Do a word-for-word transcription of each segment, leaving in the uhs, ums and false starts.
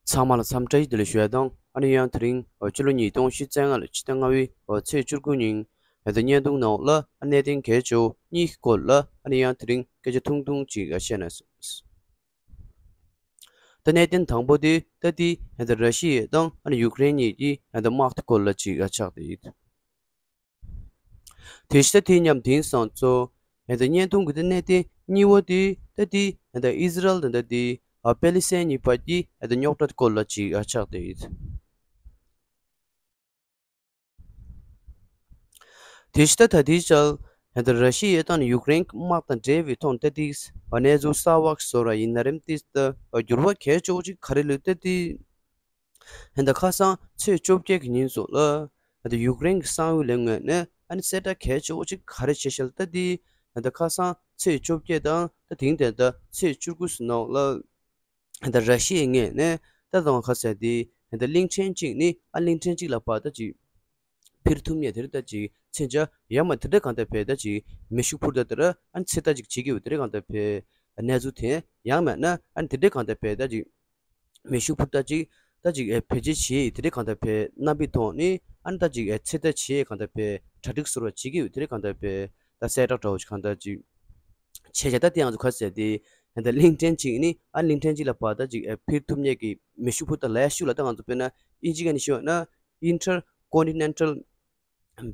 ཚང་མ་ལ་འཚམས་འདྲི་བདེ་ལེགས་ཞུ་ཡ་དང་། ཨ་ནི་ཡང་དེ་རིང་ཕྱི་ལོ་ཉིས་སྟོང་ཉི་ཤུ་རྩ་ལྔ་ལོའི་ཕྱི་ཟླ་ལྔ་པའི་ཚེས་བཅུ་དགུ་ཉིན་ད་ལྟ་བརྙན་ཐུང་ནང་ལ་གནད་དོན་གལ་ཆེ་བོ་གཉིས་ཀྱི་སྐོར་ལ་ཨ་ནི་ཡང་དེ་རིང་སྐད་ཆ་ཐུང་ཐུང་ཅིག་བཤད་ན། ད་གནད་དོན་དང་པོ་དེ་ད་ལྟའི་ད་ལྟ་ར་ཤི་ཡ་དང་ཨ་ནི་ཡུཀ་རེན་གཉིས་ཀྱི་ད་ལྟ་དམག་དེ་སྐོར་ལ་ཅིག་ཆགས་བསྡད་ཡོད། དེ་བཞིན་ད་དེ་མཉམ་དེང་སང་ཚོ་ད་ལྟ་བརྙན་ཐུང་གི་ད་གནད་དོན་གཉིས་པ་དེ་ད་ལྟའི་ད་ལྟ་ཨི་ཟི་རལ་དང་ད་ལྟའི་ཨ་པེ་ལི་སི་ཐན་གཉིས་བར་གྱི་ད་ལྟ་རྙོག་དྲ་སྐོར་ལ་ཅིག་ཆགས་བསྡད་ཡོད། དེ་བཞིན་ད་ད་ལྟའི་ཆར་ད་ལྟ་ར་ཤི་ཡ་དང་ཡུཀ་རེན་གྱི་དམག་དང་འབྲེལ་བའི་ཐོག་ད་ལྟའི་གནས་ཚུལ་གསར་པ་ཞིག་བཟོ་ར་ཡིན་ན་རེད་དེ། ད་འགྱུར་བ་གལ་ཆེ་བོ་ཅིག་ག་རེ་ལོས་ད་ལྟའི་ད་ལྟ་ཁ་སང་ཚེས་བཅོ་བརྒྱད་ཀྱི་ཉིན་སོགས་ལ་ད་ལྟ་ཡུཀ་རེན་གྱི་གསང་བའི་ལས་ངོས་ནས་ཨ་ནི་གསལ་བསྒྲགས་གལ་ཆེ་བོ་ཅིག་ག་རེ་བྱས་ཤག་ལ། ད་ལྟའི་ད་ལྟ་ཁ་སང་ཚེས་བཅོ་བརྒྱད་དང་ད་དེང་ད་ལྟ་ཚེས་བཅུ་དགུ་ཙམ་ནང་ལ་ད་ལྟ་ར་ཤི་ཡའི་ངོས་ནས་ད་ལྟ་ང་ཁ་ཟེར་དེ་ད་ལྟ་གླིང་ཕྲན་གཅིག་ནས་ཨ་གླིང་ཕྲན་གཅིག་ལ་ཕར་ད་ཅིག་འཕུར་ཐུབ་མཁན་དེ་རིགས་ད་ཅིག་མཚོན་ཆ་ཡང་མ་དེ་འདྲ་གང་ལྟར་བས་ད་ཅིག་མེ་ཤུགས་འཕུར་མདའ་དེ་ར་ཨ་ནི་ཚོད་ལྟ་ཅིག་བྱེད་ཀྱི་ཡོད་དེ་རིགས་གང་ལྟར་བས་གནས་ཚུལ་དེ་ཡང་མིན་ན་ཨ་ནི་དེ་འདྲ་གང་ལྟར་བས་ད་ཅིག་མེ་ཤུགས་འཕུར་མདའ་ཅིག་ད་ཅིག་ཨེ་བེད་སྤྱོད་བྱེད་དེ་འདྲ་གང་ལྟར་བས་རྣམ་པའི་ཐོག་ནས་ཨ་ནི་ད་ཅིག་ཨེ་ཚོད་ལྟ་བྱེད་གང་ལྟར་བས་གྲ་སྒྲིག་ཟེར་བ་བྱེད་ཀྱི་ཡོད་དེ་འདྲ་གང་ལྟར་བས་ད་གསལ་བསྒྲགས་འདྲ་བོ་ཅིག་གང་ལྟར་ཅིག་བྱས་བྱས། ད་དེ་ང་ཚོ་ག་ཟེར་དེ་ད་ལྟ་གླིང་ཕྲན་གཅིག་ནས་ཨ་གླིང་ཕྲན་གཅིག་ལ་ཕར་ད་ཅིག་ཨེ་འཕུར་ཐུབ་མཁན་གྱི་མེ་ཤུགས་འཕུར་མདའ་ལ་ཡ་ཤུགས་ལ་ད་ང་ཚོ་དཔེར་ན་ཨིན་ཇི་སྐད་ནས་ཞུས་པ་ན་Intercontinental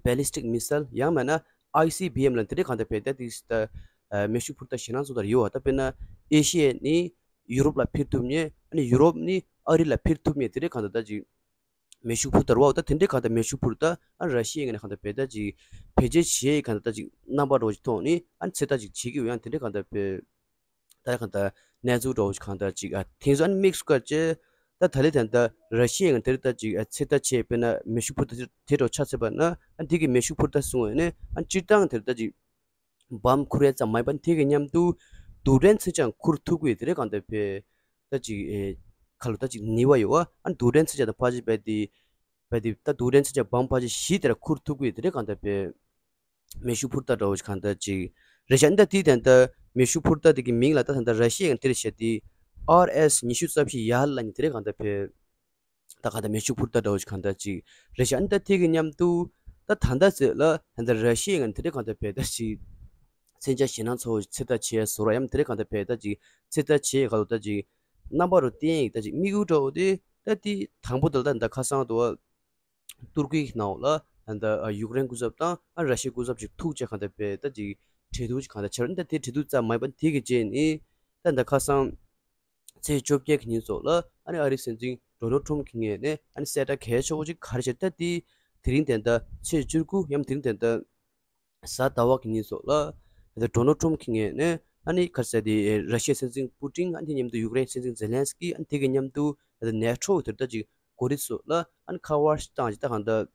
Ballistic Missile ཡང་མིན་ན་ཨའི་སི་བི་ཨེམ་ལབ་དེ་འདྲ་གང་ལྟར་བས་ད་དེ་ད་མེ་ཤུགས་འཕུར་མདའ་ཞེད་སྣང་ཚོགས་དར་ཡོད་པ། ད་དཔེར་ན་ཨེ་ཤི་ཡ་ནས་ཡུ་རོབ་ལ་འཕུར་ཐུབ་མཁན་ཨ་ནི་ཡུ་རོབ་ནས་ཨ་རི་ལ་འཕུར་ཐུབ་མཁན་དེ་འདྲ་གང་ལྟར་ད་ཅིག་མེ་ཤུགས་འཕུར་མདའ་རེད་པ། ད་དེ་འདྲ་གང་ལྟར་མེ་ཤུགས་འཕུར་མདའ་ཨ་ར་ཤི་ཡའི་ངོས་ནས་གང་ལྟར་བས་ད་ཅིག་བེད་སྤྱོད་བྱེད་གང་ལྟར་ད་ཅིག་རྣམ་པ་འདྲ་བོ་ཞིག་ཐོག་ནས་ཨ་ནི་ཚོད་ལྟ་ཅིག་བྱེད་ཀྱི་ཡོད། ཡང་དེ་འདྲ་གང་ལྟར་བས་ད་གང་ལྟར་གནས་ཚུལ་འདྲ་བོ་ཞིག་གང་ལྟར་ཅིག་ཨ་དེང་སང་ཨ་ནི་དམིགས་སུ་བཀར་བྱས་ད་ད་ལྟའི་ད་ལྟ་ར་ཤི་ཡའི་ངོས་ནས་དེ་འདྲ་ད་ཅིག་ཨ་ཚོད་ལྟ་བྱས་དཔེར་ན་མེ་ཤུགས་འཕུར་མདའ་དེ་འདྲ་ཆ་མཚོན་པ་ན་ཨ་ནི་དེ་གི་མེ་ཤུགས་འཕུར་མདའ་སོང་བས་ནས་ཨ་ནི་སྤྱིར་བཏང་དེ་འདྲ་ད་ཅིག་བམ་འཁུར་ཡས་ཙམ་མ་ཡིན་པ་དེ་གི་མཉམ་དུ་རྡུལ་ཕྲན་མཚོན་ཆ་འཁུར་ཐུབ་ཀྱི་དེ་འདྲ་གང་ལྟར་བས་ད་ཅིག་ཨེ་ཁ་ལོ་ད་ཅིག་ནུས་པ་ཡོད་པ། ཨ་ནི་རྡུལ་ཕྲན་མཚོན་ཆ་དང་ཕལ་ཆེར་བས་དེ་བས་དེ་ད་རྡུལ་ཕྲན་མཚོན་ཆ་བམ་ཕལ་ཆེར་བཞི་དེ་འདྲ་འཁུར་ཐུབ་ཀྱི་དེ་འདྲ་གང་ལྟར་བས་མེ་ཤུགས་འཕུར་མདའ་འདྲ་བོ་ཞིག་གང་ལྟར་ཅིག་རེད་ཤག་ཨ་ནི་ད་དེའི་ད་ལྟ་མེ་ཤུགས་འཕུར་མདའ་དེ་གི་མིང་ལ་ད་ད་ལྟ་ར་ཤི་ཡའི་ངོས་ནས་དེ་འདྲ་བྱས་དེ་ཨར་ཨེས་ཉི་ཤུ་རྩ་བཞི་ཡ་ལབ་མཁན་དེ་འདྲ་གང་ལྟར་བས། ད་གང་ལྟར་མེ་ཤུགས་འཕུར་མདའ་འདྲ་བོ་ཞིག་གང་ལྟར་ཅིག་རེད་ཤག་ཨ་ནི་ད་དེ་གི་མཉམ་དུ་ད་ད་ལྟ་ཟེར་ལ་ད་ལྟ་ར་ཤི་ཡའི་ངོས་ནས་དེ་འདྲ་གང་ལྟར་བས་ད་ཅིག་མཚོན་ཆ་ཞེད་སྣང་ཚོགས་ཚོད་ལྟ་བྱེད་ཡས་བཟོ་འདྲ་ཡང་དེ་འདྲ་གང་ལྟར་བས་ད་ཅིག་ཚོད་ལྟ་བྱེད་ཡས་ག་ལོ་ད་ཅིག་རྣམ་པ་རུ་བསྟན་ཡས་ད་ཅིག་དམིགས་ཡུལ་འདྲ་བོ་དེ་ད་དེ་དང་པོ་དེ་ལ་ད་ད་ཁ་སང་དུ་ཏུར་ཀི་ནང་ལ་ད་ཡུཀ་རེན་སྐུ་ཚབ་དང་ཨ་ར་ཤི་ཡའི་སྐུ་ཚབ་ཅིག་ཐུག་བྱས་གང་ལྟར་བས་ད་ཅིག་གྲོས་བསྡུར་ཅིག་གང་ལྟར་བྱས་ར། ཨ་ནི་ད་དེ་གྲོས་བསྡུར་ཙམ་མ་ཡིན་པ་དེ་གི་རྗེས་ནས་ད་ད་ཁ་སང་ཚེས་བཅོ་བརྒྱད་ཀྱི་ཉིན་སོགས་ལ་ཨ་ནི་ཨ་རིའི་སྲིད་འཛིན་ཌོ་ནལ་ཊམ་གྱི་ངོས་ནས་ཨ་ནི་གསལ་བསྒྲགས་གལ་ཆེ་བོ་ཅིག་ག་རེ་བྱས་ད་དེ་དེ་རིང་ད་ལྟ་ཚེས་བཅུ་དགུ་ཡང་དེ་རིང་ད་ལྟ་གཟའ་ཟླ་བ་གི་ཉིན་སོགས་ལ་ད་ལྟ་ཌོ་ནལ་ཊམ་གྱི་ངོས་ནས་ཨ་ནི་ག་རེ་ཟེར་དེ་ར་ཤི་ཡའི་སྲིད་འཛིན་པུ་ཏིན་ཨ་ནི་དེ་མཉམ་དུ་ཡུཀ་རེན་སྲིད་འཛིན་ཛེ་ལན་སི་ཀི་ཨ་ནི་དེ་གི་མཉམ་དུ་ད་ལྟ་ནེ་ཊོ་དེར་ད་ཅིག་གོ་སྒྲིག་སོགས་ལ་ཨ་ནི་ཁ་པར་ཞིག་བཏང་ཅིག་ད་གང་ལྟར་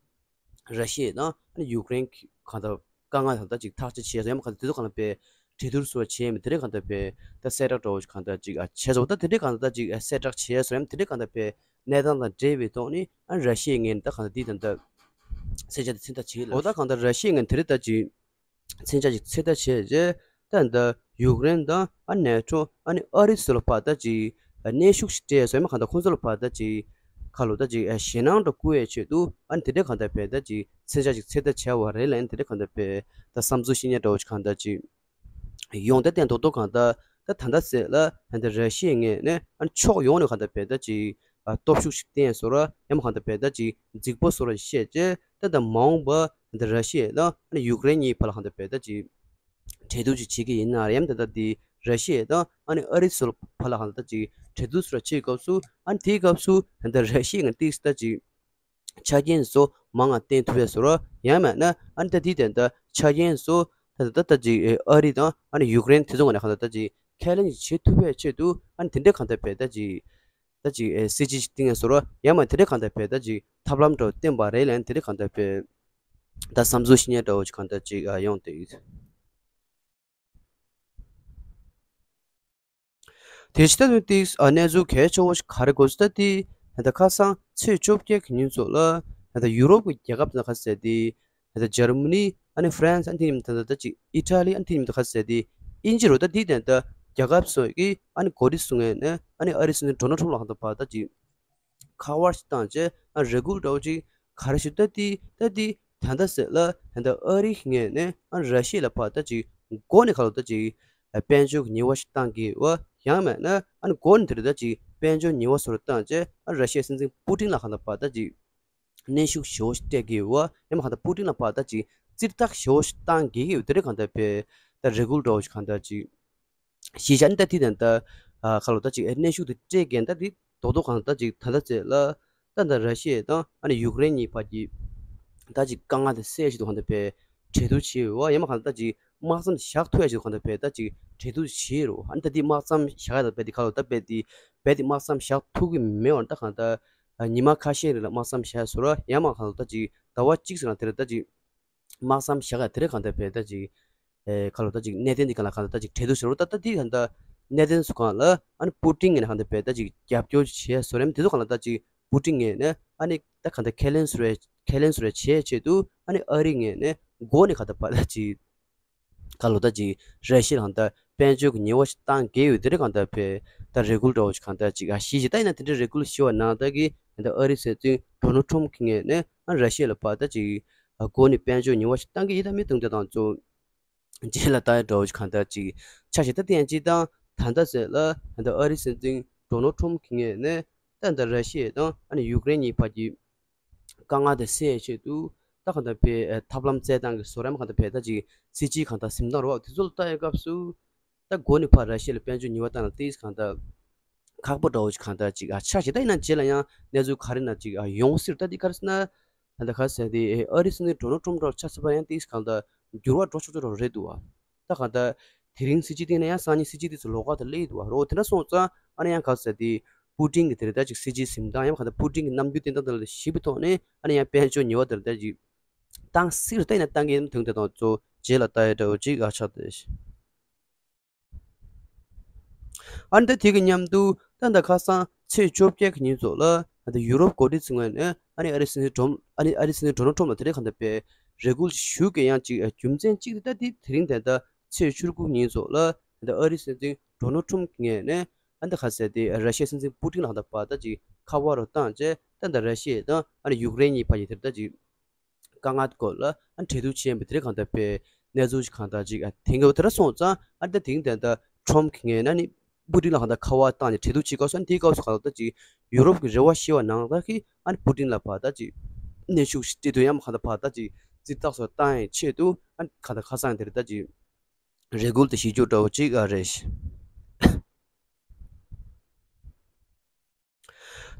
ར་ཤི་ཡ་དང་ཨ་ནི་ཡུཀ་རེན་གྱི་གང་ལྟར་དཀའ་ངལ་དང་ད་ཅིག་ཐག་གཅོད་བྱས་སོང་ཡང་མ་གང་ལྟར་དེ་ཚོ་གང་ལ་བས་གྲོས་བསྡུར་སོགས་བྱས་མི་དེ་འདྲ་གང་ལྟར་བས་ད་གསལ་བསྒྲགས་འདྲ་བོ་ཞིག་གང་ལྟར་ཅིག་ཨ་བྱས་སོང་། ད་དེ་འདྲ་གང་ལྟར་ད་ཅིག་ཨ་གསལ་བསྒྲགས་བྱས་སོང་ཡང་དེ་འདྲ་གང་ལྟར་བས་གནས་སྟངས་དང་འབྲེལ་བའི་ཐོག་ནས་ཨ་ནི་ར་ཤི་ཡའི་ངོས་ནས་ད་གང་ལྟར་འདི་ད་ལྟ་མཚོན་ཆ་དེ་ཚོད་ལྟ་བྱས་ལ། འོ་ད་གང་ལྟར་ར་ཤི་ཡའི་ངོས་ནས་དེ་འདྲ་ད་ཅིག་མཚོན་ཆ་ཅིག་ཚོད་ལྟ་བྱས་རྗེས་ད་ད་ཡུཀ་རེན་དང་ཨ་ནེ་ཊོ་ཨ་ནི་ཨ་རི་ཚོ་ལ་ཕར་ད་ཅིག་གནོན་ཤུགས་ཤིག་སྤྲད་སོང་ཡང་མ་གང་ལྟར་ཁོང་ཚོ་ལ་ཕར་ད་ཅིག་ཁ་ལོ་ད་ཅིག་ཞེད་སྣང་འདྲ་བསྐུལ་བའི་ཆེད་དུ་ཨ་ནི་དེ་འདྲ་གང་ལྟར་བས་ད་ཅིག་མཚོན་ཆ་ཅིག་ཚོད་ལྟ་བྱས་པ་རེད་ལབ་ཡང་དེ་འདྲ་གང་ལྟར་བས་ད་བསམ་ཚུལ་བཤད་མཁན་འདྲ་བོ་ཅིག་གང་ལྟར་ཅིག་ཡོང་ད་བསྟན་རྡོག་རྡོག་གང་ལྟར་ད་ད་ལྟ་ཟེར་ལ་ད་ལྟ་ར་ཤི་ཡའི་ངོས་ནས་ཨ་ནི་ཕྱོགས་ཡོངས་ནས་གང་ལྟར་བས་ད་ཅིག་ཨ་སྟོབས་ཤུགས་ཤིག་བསྟན་སོང་ར་ཡང་མ་གང་ལྟར་བས་ད་ཅིག་རྫིག་པོ་སོང་ར་བཤད་རྗེས་ད་ད་མ་འོངས་པ་ད་ལྟ་ར་ཤི་ཡ་དང་ཨ་ནི་ཡུཀ་རེན་གཉིས་བར་ལ་གང་ལྟར་བས་ད་ཅིག་གྲོས་བསྡུར་ཅིག་བྱེད་ཀྱི་ཡིན་ན་ར་ཡང་ད་ལྟ་འདི་ར་ཤི་ཡ་དང་ཨ་ནི་ཨ་རི་ཚོ་ལ་བར་ལ་གང་ལྟར་ཅིག་གྲོས་བསྡུར་སོང་ར་བྱེད་སྐབས་སུ་ཨ་ནི་དེའི་སྐབས་སུ་ད་ལྟ་ར་ཤི་ཡ་ངས་ཏིག་ད་ཅིག་ཆ་རྐྱེན་སོགས་མང་ང་བསྟན་ཐུབ་པའི་བཟོ་འདྲ་ཡང་མིན་ན་ཨ་ནི་ད་དེའི་དོན་དུ་ཆ་རྐྱེན་སོགས་ད་ད་ད་ཅིག་ཨ་རི་དང་ཨ་ནི་ཡུཀ་རེན་དེ་ཚོ་ངོས་ནས་གང་ལྟར་ད་ཅིག་ཁས་ལེན་བྱེད་ཐུབ་པའི་ཆེད་དུ་ཨ་ནི་དེ་འདྲ་གང་ལྟར་བས་ད་ཅིག་ད་ཅིག་ཨེ་སྲིད་ཇུས་ཅིག་བཏིང་ཡ་བཟོ་འདྲ་ཡང་མིན་དེ་འདྲ་གང་ལྟར་བས་ད་ཅིག་ཐབས་ལམ་འདྲ་བོ་བསྟན་པ་རེད་ལབ་ཡང་དེ་འདྲ་གང་ལྟར་བས་ད་བསམ་ཚུལ་བཤད་མཁན་འདྲ་བོ་ཅིག་གང་ལྟར་ཅིག་ཨ་ཡོང་བསྡད་ཡོད། དེ་ཕྱི་ད་དུང་ཏིག་ཨ་གནས་ཚུལ་གལ་ཆེ་བོ་ཞིག་ག་རེ་གོ་ཟེར་ད་ཏི་ད་ལྟ་ཁ་སང་ཚེས་བཅོ་བརྒྱད་ཀྱི་ཉིན་ཚོ་ལ་ད་ལྟ་ཡུ་རོབ་ཀྱི་རྒྱལ་ཁབ་ཚོ་ཁ་ཟེར་ཏེ་ད་ལྟ་འཇར་མ་ནི་ཨ་ནི་ཧྥ་རན་སི་ཨ་ནི་དེ་ཉིན་ད་ལྟ་ཅིག་ཨི་ཊ་ལི་ཨ་ནི་དེ་ཉིན་ད་ཁ་ཟེར་ཏེ་དབྱིན་ཇི་རུ་ད་ཏི་ད་ལྟ་རྒྱལ་ཁབ་ཚོ་གི་ཨ་ནི་གོ་སྒྲིག་སུ་ངེས་ནས་ཨ་ནི་ཨ་རི་སྲིད་འཛིན་ཌོ་ནལ་ཊམ་ལ་ཧང་ད་པ་ད་ཅིག་ ཁ་བར་ཞིག་བཏང་བྱས་ཨ་རེ་སྐུལ་འདྲ་བོ་ཅིག་ག་རེ་ཞིག་ད་དེ་ད་དེ་ད་ལྟ་ཟེར་ལ་ད་ལྟ་ཨ་རི་ངོས་ནས་ཨ་ར་ཤི་ཡ་ལ་ཕར་ད་ཅིག་མགོ་ནས་ཁ་ལོ་ད་ཅིག་དཔལ་འབྱོར་གྱི་ཉེས་པ་ཞིག་བཏང་གི་བ་ཡང་མེད་ན་ཨ་ནི་མགོ་ནས་དེ་རེད་ད་ཅིག་དཔལ་འབྱོར་ཉེས་པ་སོར་བཏང་བྱས་ཨ་ར་ཤི་ཡའི་སྲིད་འཛིན་པུ་ཏིན་ལ་ཁ་ད་ཕར་ད་ཅིག་གནོན་ཤུགས་ཞེ་པོ་ཞིག་སྤྲད་ཀྱི་ཡོད་པ་ཡང་མ་གང་ལྟར་པུ་ཏིན་ལ་ཕར་ད་ཅིག་རྩིས་རྟགས་ཞེ་པོ་ཞིག་བཏང་གི་ཡོད་དེ་རེད་གང་ལྟར་བས་ད་རེ་སྐུལ་འདྲ་བོ་ཞིག་གང་ལྟར་ཅིག་ཤེས་བྱ་ནི་ད་དེ་ད་ལྟ་ཁ་ལོ་ད་ཅིག་གནོན་ཤུགས་དེ་སྤྲད་མཁན་ད་དེ་རྡོག་རྡོག་གང་ལྟར་ཅིག་ད་ལྟ་ཚེ་ལ་ད་ད་ར་ཤི་ཡ་དང་ཨ་ནི་ཡུཀ་རེན་གཉིས་བར་གྱི་ད་ཅིག་དཀའ་ངལ་དེ་སེལ་ཞིག་ཏུ་གང་ལྟར་བས་གྲོས་བསྡུར་བྱས་ཡོད་པ་ཡང་མ་གང་ལྟར་ཅིག་དམག་མཚམས་བཞག་ཐུབ་ཡ་ཞིག་ཏུ་གང་ལྟར་བས་ད་ཅིག་གྲོས་བསྡུར་བྱས་ཡོད་རེད་བ། ཨ་ནི་ད་དེ་དམག་མཚམས་བཞག་ཡ་ད་བས་དེ་ཁ་ལོ་ད་བས་དེ་བས་དེ་དམག་མཚམས་བཞག་ཐུབ་ཀྱི་མེད་པ་ད་གང་ལྟར་ཉི་མ་ཁ་ཤས་རིང་ལ་དམག་མཚམས་བཞག་ཟེར་བ་ཡང་མ་གང་ལྟར་ཅིག་ཟླ་བ་གཅིག་ཙམ་ལ་དེ་རེད་ད་ཅིག་དམག་མཚམས་བཞག་ཡ་དེ་རེད་གང་ལྟར་བས་ད་ཅིག་ཨེ་ཁ་ལོ་ད་ཅིག་གནད་དོན་འདི་གང་ལ་གང་ལྟར་ད་ཅིག་གྲོས་བསྡུར་ཟེར་བ་ད་ད་དེ་གང་ལྟར་གནད་དོན་སུ་གང་ལ་ཨ་ནི་པུ་ཏིན་ངོས་ནས་གང་ལྟར་བས་ད་ཅིག་རྒྱབ་སྐྱོར་བྱས་ཟེར་རེད་དེ་ཚོ་གང་ལ་ད་ཅིག་པུ་ཏིན་ངོས་ནས་ཨ་ནི་ད་གང་ལྟར་ཁས་ལེན་ཟེར་བའི་ཁས་ལེན་ཟེར་བའི་བྱས་ཆེད་དུ་ཨ་ནི་ཨ་རི་ངོས་ནས་མགོ་ནས་གང་ལྟར་བ་ད་ཅིག་ཁ་ལོ་ད་ཅིག་ར་ཤི་ཡ་ལ་གང་ལྟར་དཔལ་འབྱོར་གྱི་ཉེས་པ་ཞིག་བཏང་གི་ཡོད་དེ་རེད་གང་ལྟར་བས་ད་རེ་སྐུལ་འདྲ་བོ་ཞིག་གང་ལྟར་ཅིག་ཨ་ཤེས་བྱ་ད་ཡིན་ན་དེ་འདྲའི་རེ་སྐུལ་ཞུ་བ་ནང་ལྟར་གྱི་ད་ལྟ་ཨ་རིའི་སྲིད་འཛིན་ཌོ་ནལ་ཊམ་ཕ་གི་ངོས་ནས་ཨ་ར་ཤི་ཡ་ལ་ཕར་ད་ཅིག་ཨ་མགོ་ནས་དཔལ་འབྱོར་ཉེས་པ་ཞིག་བཏང་གི་ཡིན་ད་མི་དུང་དེ་དང་གཙོ་རྗེས་ལ་ལྟ་ཡ་འདྲ་བོ་ཞིག་གང་ལྟར་ཅིག་ཆགས་ཤིག་ད་དེ་ཡང་ཅིག་དང་ད་ལྟ་ཟེར་ལ་ད་ལྟ་ཨ་རིའི་སྲིད་འཛིན་ཌོ་ནལ་ཊམ་ཕ་གི་ངོས་ནས་ད་ལྟ་ར་ཤི་ཡ་དང་ཨ་ནི་ཡུཀ་རེན་གཉིས་བར་གྱི་དཀའ་ངལ་དེ་སེལ་ཆེད་དུ་ད་གང་ལྟར་བས་ཐབས་ལམ་བཙལ་སྟངས་ཀྱི་བཟོ་རིམ་གང་ལྟར་བས་ད་ཅིག་སྲིད་ཇུས་གང་ལྟར་འཛིན་སྟངས་རོགས་དེ་ཚོ་ལ་ལྟ་ཡའི་སྐབས་སུ་ད་མགོ་ནས་ཕར་ར་ཤི་ཡ་ལ་དཔལ་འབྱོར་ཉེས་པ་བཏང་ལ་ཏིས་གང་ལྟར་ཁག་པོ་འདྲ་བོ་ཞིག་གང་ལྟར་ཅིག་ཨ་ཆགས་ཤིག་ད་ཡིན་ན་རྗེས་ལ་ཡང་གནས་ཚུལ་ག་རེ་ན་ཅིག་ཨ་ཡོང་སྲིད་ད་འདི་ག་རེ་ཟེར་ན་ད་ལྟ་ག་ཟེར་དེ་ཨ་རིའི་སྲིད་འཛིན་ཌོ་ནལ་ཊམ་འདྲ་ཆགས་སྲིད་པ་ཡང་ཏིས་གང་ལྟར་འགྱུར་བ་འགྲོ་ཆོག་ཆོག་འདྲ་རེད་འདུག་ཨ། ད་གང་ལྟར་དེ་རིང་སྲིད་ཇུས་སྟེང་ནས་ཡང་སང་ཉིན་སྲིད་ཇུས་དེ་ཚོ་ལོགས་ཀ་དུ་སླེབས་འདུག་རོ། དེ་འདྲ་སོང་ཙང་ཨ་ནི་ཡང་ག་ཟེར་དེ་པུ་ཏིན་གྱི་དེ་རེད་ད་ཅིག་སྲིད་ཇུས་ཟིན་སྟངས་ཡང་གང་ལྟར་པུ་ཏིན་གྱི་རྣམ་འགྱུར་བསྟན་སྟངས་དེ་ལ་ཞིབ་པའི་ཐོག་ནས་ཨ་ནི་ཡང་དཔལ་འབྱོར་ཉེས་པ་དེ་རེད་ད་ཅིག་བཏང་སྲིད་རེད་ད་ཡིན་ན་བཏང་གི་ཡིན་དོན་དེ་དང་གཙོ་རྗེས་ལ་ལྟ་ཡ་འདྲ་བོ་ཅིག་ཨ་ཆགས་ཏེ། ཨ་ནི་ད་དེ་གི་མཉམ་དུ་ད་ད་ཁ་སང་ཚེས་བཅོ་བརྒྱད་ཀྱི་ཉིན་ཚོ་ལ་ད་ཡུ་རོབ་འགོ་ཁྲིད་ཚོའི་ངོས་ནས་ཨ་ནི་ཨ་རི་སྲིད་འཛིན་ཌོ་ཨ་ནི་ཨ་རི་སྲིད་འཛིན་ཌོ་ནལ་ཊམ་ལ་དེ་རིང་གང་ལྟར་བས་རེ་སྐུལ་ཞུ་གི་ཡང་ཅིག་རྒྱུ་མཚན་གཅིག་དེ་ད་དེ་དེ་རིང་ད་ད་ཚེས་བཅུ་དགུ་ཉིན་ཚོ་ལ་ད་ཨ་རི་སྲིད་འཛིན་ཌོ་ནལ་ཊམ་ངོས་ནས་ཨ་ད་ཁ་ཟེར་དེ་ར་ཤི་ཡའི་སྲིད་འཛིན་པུ་ཏིན་ལ་གང་ལྟར་བ་ད་ཅིག་ཁ་པར་རོ་བཏང་བྱས་ད་ད་ར་ཤི་ཡ་དང་ཨ་ནི་ཡུཀ་རེན་གཉིས་བར་གྱི་དེ་ད་ཅིག་དཀའ་ངལ་སྐོར་ལ་ཨ་གྲོས་བསྡུར་བྱས་པའི་དེ་རིང་གང་ལྟར་བའི་གནས་ཚུལ་ཞིག་གང་ལྟར་ཅིག་ཨ་དེང་གི་དེ་ར་སོང་ཙང་ཨ་ད་དེང་དེ་ལྟར་ཊམ་གྱི་ངོས་ནས་ནི་པུ་ཏིན་ལ་གང་ལྟར་ཁ་པར་བཏང་ནས་གྲོས་བསྡུར་བྱེད་སྐབས་སུ་ཨ་དེའི་སྐབས་སུ་གང་ལྟར་ཅིག་ཡུ་རོབ་ཀྱི་རེ་བ་ཞེས་པ་ནང་ལྟར་གྱི་ཨ་པུ་ཏིན་ལ་བར་ད་ཅིག་གནོན་ཤུགས་ཤིག་སྤྲད་དུས་ཡང་གང་ལྟར་བར་ད་ཅིག་རྩིས་རྟགས་སོགས་བཏང་ཡའི་ཆེད་དུ་ཨ་གང་ལྟར་ཁ་སང་དེ་རེད་ད་ཅིག་རེ་སྐུལ་དེ་ཞུ་རྒྱུ་འདྲ་བོ་ཅིག་ཨ་རེད།